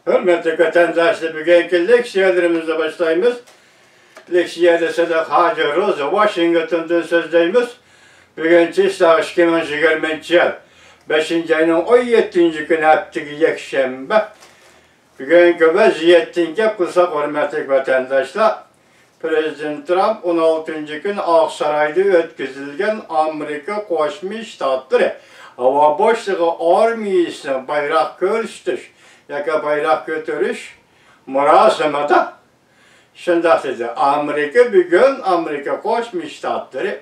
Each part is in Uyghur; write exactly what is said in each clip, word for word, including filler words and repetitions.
ھۆرمەتلىك ۋەتەنداشلار، بۈگۈنكى لېكسىيەلىرىمىزنى باشلايمىز. لېكسىيەدە سىدىق ھاجى روزا ۋاشىنگتوندىن سۆزلەيمىز. بۈگۈن چىشلىق ئىككى مىڭ يىگىرمىنچى يىل بەشىنچى ئاينىڭ ئون يەتتىنچى كۈنى، ھەپتىگە يەكشەنبە. بۈگۈنكى ۋەزىيەتتىن گەپ قىلساق، ھۆرمەتلىك ۋەتەنداشلار، پىرېزىدېنت ترامپ ئون ئالتىنچى كۈنى ئاقسارايدا ئۆتكۈزۈلگەن ئامېرىكا قوشما شتاتلىرى ھاۋا بوشلۇقى ئارمىيىسىنىڭ بايراق كۆرسىتىش ياكى بايراق كۆتۈرۈش مۇراسىمىدا شۇنداق دېدى: «ئامېرىكا بۈگۈن ئامېرىكا قوشما شتاتلىرى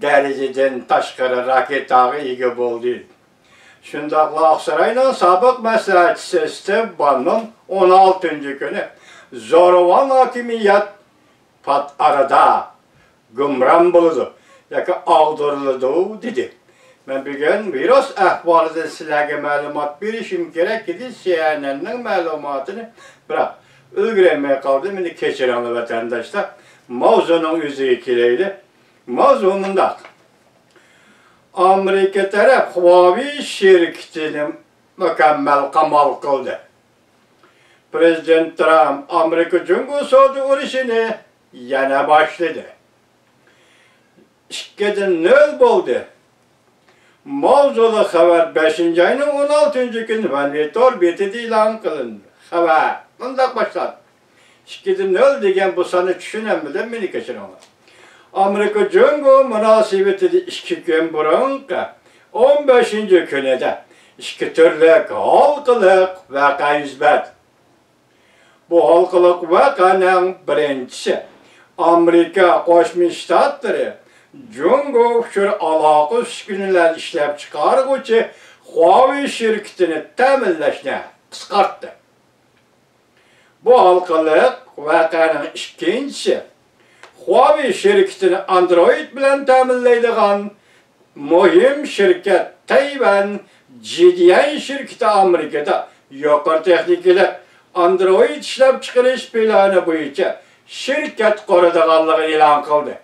دەرىجىدىن تاشقىرى راكېتاغا ئىگە بولدى.» شۇنداقلا ئاقساراينىڭ سابىق مەسلىھەتچىسى ستېف باننون ئون ئالتىنچى كۈنى زورىۋان ھاكىمىيەت پات ئارىدا گۇمران بولىدۇ ياكى ئاغدۇرۇلىدۇ، دېدى. مەن بۈگۈن ۋىرۇس ئەھۋالىدىن سىلەرگە مەلۇمات بېرىشىم كېرەك ئىدى، سى ئېن ئېننىڭ مەلۇماتىنى، بىراق ئۈلگۈرەلمەي قالدىم. مېنى كەچۈرۈڭلار، ۋەتەنداشلار. ماۋزۇنىڭ ئۆزىگە كېلەيلى. ماۋزۇ مۇنداق: ئامېرىكا تەرەپ خۇاۋېي شىركىتىنى مۇكەممەل قامال قىلدى. پىرېزىدېنت ترامپ ئامېرىكا جۇڭگو سودا ئۇرۇشىنى يەنە باشلىدى. ئىككىدىن نۆل بولدى. ماۋزۇلۇق خەۋەر بەشىنچى ئاينىڭ ئون ئالتىنچى كۈنى ۋەنۋى تور بېتىدە ئېلان قىلىندى. خەۋەر مۇنداق باشلاندى. ئىككىدىن نۆل دېگەن بۇ ساننى چۈشىنەلمىدىم، مېنى كەچۈرۈڭلار. ئامېرىكا جۇڭگو مۇناسىۋىتىدە ئىككى كۈن بۇرۇنقى ئون بەشىنچى كۈنىدە ئىككى تۈرلۈك ھالقىلىق ۋەقە يۈز بەردى. بۇ ھالقىلىق ۋەقەنىڭ بىرىنچىسى ئامېرىكا قوشما شتاتلىرى جۇڭگو ئۇچۇر ئالاقە ئۈسكۈنىلەر ئىشلەپچىقارغۇچى خۇاۋېي شىركىتىنى تەمىنلەشنى قىسقارتتى. بۇ ھالقىلىق ۋەقەنىڭ ئىككىنچىسى خۇاۋېي شىركىتىنى ئاندرويد بىلەن تەمىنلەيدىغان مۇھىم شىركەت تەيۋەن جىدىيەن شىركىتى ئامېرىكىدا يۇقىرى تېخنىكىلىق ئاندرويد ئىشلەپچىقىرىش پىلانى بويىچە شىركەت قۇرىدىغانلىقىنى ئېلان قىلدى.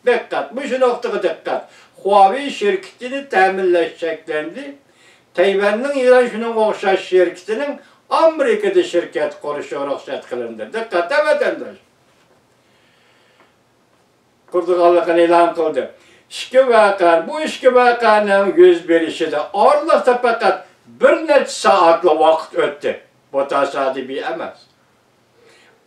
دىققەت، مۇشۇ نۇقتىغا دىققەت. خۇاۋېي شىركىتىنى تەمىنلەش چەكلەندى. تەيۋەننىڭ يەنە شۇنىڭغا ئوخشاش شىركىتىنىڭ ئامېرىكىدا شىركەت قۇرۇشىغا رۇخسەت قىلىندى. دىققەت ۋەتەنداش. قۇرىدىغانلىقىنى ئېلان قىلدى. ئىككى ۋەقە، بۇ ئىككى ۋەقەنىڭ يۈز بېرىشىدە ئارىلىقتا پەقەت بىر نەچچە سائەتلا ۋاقىت ئۆتتى. بۇ تاسادىپىي ئەمەس.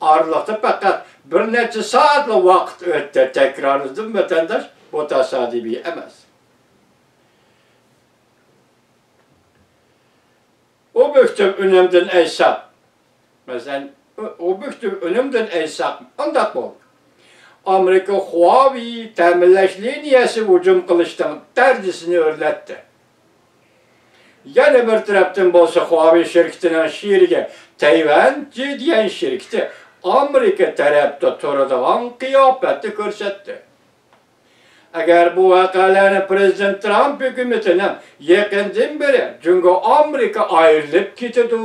ئارىلىقتا پەقەت بىر نەچچە سائەتلا ۋاقىت ئۆتتى. تەكرارلىدىم، ۋەتەنداش، بۇ تاسادىپىي ئەمەس. ئوبيېكتىپ ئۈنۈمدىن ئېيتساق، مەسىلەن، ئوبيېكتىپ ئۈنۈمدىن ئېيتساق، مۇنداق بولدى. ئامېرىكا خۇاۋېي تەمىنلەش لىنىيەسىگە ھۇجۇم قىلىشنىڭ دەرىجىسىنى ئۆرلەتتى. يەنە بىر تەرەپتىن بولسا، خۇاۋېي شىركىتىنىڭ شېرىكى تەيۋەن جىدىيەن شىركىتى ئامېرىكا تەرەپتە تۇرىدىغان قىياپەتنى كۆرسەتتى. ئەگەر بۇ ۋەقەلەرنى پىرېزىدېنت ترامپ ھۆكۈمىتىنىڭ يېقىندىن بېرى جۇڭگو ئامېرىكا ئايرىلىپ كېتىدۇ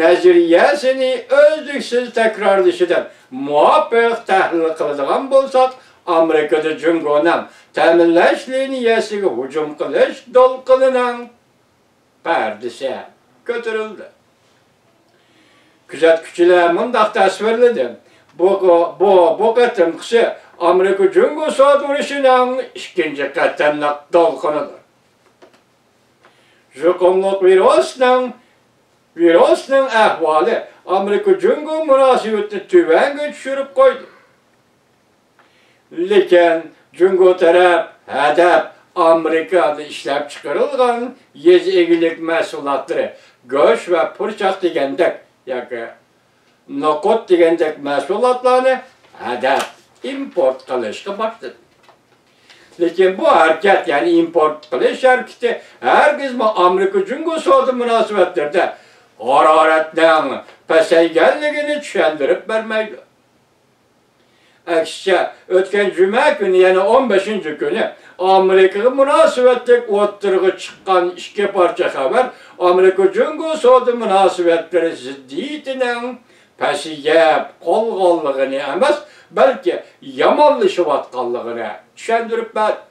نەزەرىيەسىنى ئۈزلۈكسىز تەكرارلىشىدىن مۇۋاپىق تەھلىل قىلىدىغان بولساق، ئامېرىكىدا جۇڭگونىڭ تەمىنلەش لىنىيەسىگە ھۇجۇم قىلىش دولقۇنىنىڭ پەردىسى كۆتۈرۈلدى. كۆزەتكۈچىلەر مۇنداق تەسۋىرلىدى: بۇ، بۇ، بۇ قېتىمقىسى ئامېرىكا جۇڭگو سودا ئۇرۇشىنىڭ ئىككىنچى قېتىملىق دولقۇنىدۇر. يۇقۇملۇق ۋىرۇسنىڭ، ۋىرۇسنىڭ ئەھۋالى ئامېرىكا جۇڭگو مۇناسىۋىتىنى تۆۋەنگە چۈشۈرۈپ قويدى. لېكىن جۇڭگو تەرەپ ھەدەپ ئامېرىكادا ئىشلەپچىقىرىلغان يېزا ئىگىلىك مەھسۇلاتلىرى، گۆش ۋە پۇرچاق دېگەندەك ياكى نوقۇت دېگەندەك مەھسۇلاتلارنى ھەدەپ ئىمپورت قىلىشقا باشلىدى. لېكىن بۇ ھەرىكەت، يەنى ئىمپورت قىلىش ھەرىكىتى ھەرگىزمۇ ئامېرىكا جۇڭگو سودا مۇناسىۋەتلىرىدە ھارارەتنىڭ پەسەيگەنلىكىنى چۈشەندۈرۈپ بەرمەيدۇ. ئەكسىچە، ئۆتكەن جۈمە كۈنى، يەنى ئون بەشىنچى كۈنى ئامېرىكىغا مۇناسىۋەتلىك ئوتتۇرىغا چىققان ئىككى پارچە خەۋەر ئامېرىكا جۇڭگو سودا مۇناسىۋەتلىرى زىددىيىتىنىڭ پەسىيىپ قالغانلىقىنى ئەمەس، بەلكى يامانلىشىۋاتقانلىقىنى چۈشەندۈرۈپ بەردى.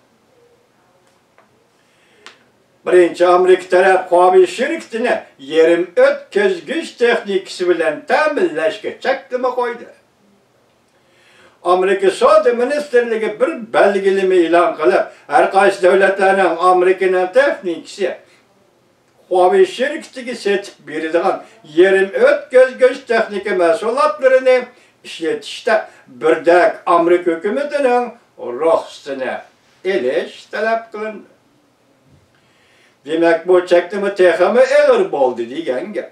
بىرىنچى، ئامېرىكا تەرەپ خۇاۋېي شىركىتىنى يېرىم ئۆتكۈزگۈچ تېخنىكىسى بىلەن تەمىنلەشكە چەكلىمە قويدى. ئامېرىكا سودا مىنىستىرلىكى بىر بەلگىلىمە ئېلان قىلىپ، ھەر قايسى دۆلەتلەرنىڭ ئامېرىكىنىڭ تېخنىكىسى خۇاۋېي شىركىتىگە سېتىپ بېرىدىغان يېرىم ئۆتكۈزگۈچ تېخنىكا مەھسۇلاتلىرىنى ئىشلىتىشتە بىردەك ئامېرىكا ھۆكۈمىتىنىڭ رۇخسىتىنى ئېلىش تەلەپ قىلىندى. دېمەك، بۇ چەكلىمە تېخىمۇ ئېغىر بولدى دېگەن گەپ.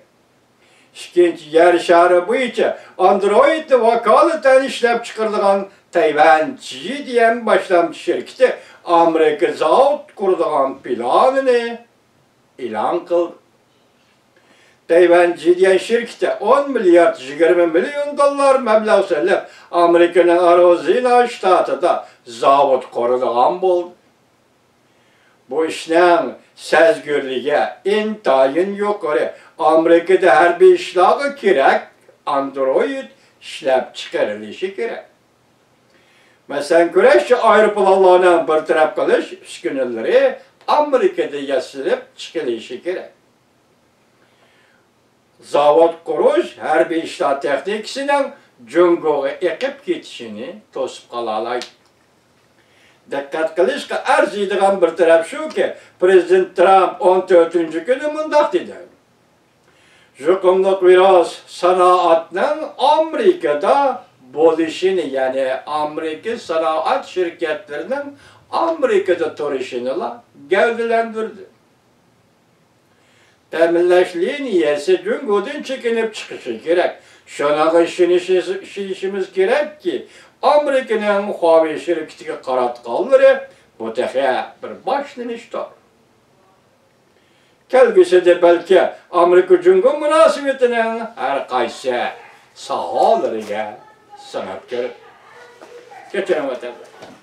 ئىككىنچى، يەر شارى بويىچە ئاندرويدنى ۋاكالىتەن ئىشلەپچىقىرىدىغان تەيۋەن جى دى ئېن باشلامچى شىركىتى ئامېرىكا زاۋۇت قۇرىدىغان پىلانىنى ئېلان قىلدى. تەيۋەن جى دى ئېن شىركىتى ئون مىليارد يىگىرمە مىليون دوللار مەبلەغ سېلىپ، ئامېرىكىنىڭ ئارىزونا شتاتىدا زاۋۇت قۇرىدىغان بولدى. بۇ ئىشنىڭ سەزگۈرلۈكى ئىنتايىن يۇقىرى. ئامېرىكىدا ھەربىي ئىشلارغا كېرەك ئاندرويد ئىشلەپچىقىرىلىشى كېرەك. مەسىلەن، كۈرەشچى ئايروپىلانلارنىڭ بىر تەرەپ قىلىش ئۈسكۈنىلىرى ئامېرىكىدا ياسىلىپ چىقىلىشى كېرەك. زاۋۇت قۇرۇش ھەربىي ئىشلار تېخنىكىسىنىڭ جۇڭگوغا ئېقىپ كېتىشىنى توسۇپ قالالايدۇ. دىققەت قىلىشقا ئەرزىيدىغان بىر تەرەپ شۇكى، پىرېزىدېنت ترامپ ئون تۆتىنچى كۈنى مۇنداق دېدى: يۇقۇملۇق ۋىرۇس سانائەتنىڭ ئامېرىكىدا بولۇشىنى، يەنى ئامېرىكا سانائەت شىركەتلىرىنىڭ ئامېرىكىدا تۇرۇشىنىلا گەۋدىلەندۈردى. تەمىنلەش لىنىيەسى جۇڭگودىن چېكىنىپ چىقىشى كېرەك. شۇنىڭغا ئىشىنىشى-، ئىشىنىشىمىز كېرەككى، ئامېرىكىنىڭ خۇاۋېي شىركىتىگە قاراتقانلىرى بۇ تېخى بىر باشلىنىشتۇر. كەلگۈسىدە بەلكى ئامېرىكا جۇڭگو مۇناسىۋىتىنىڭ ھەر قايسى ساھەلىرىگە سىڭىپ كىرىپ كېتىدۇ.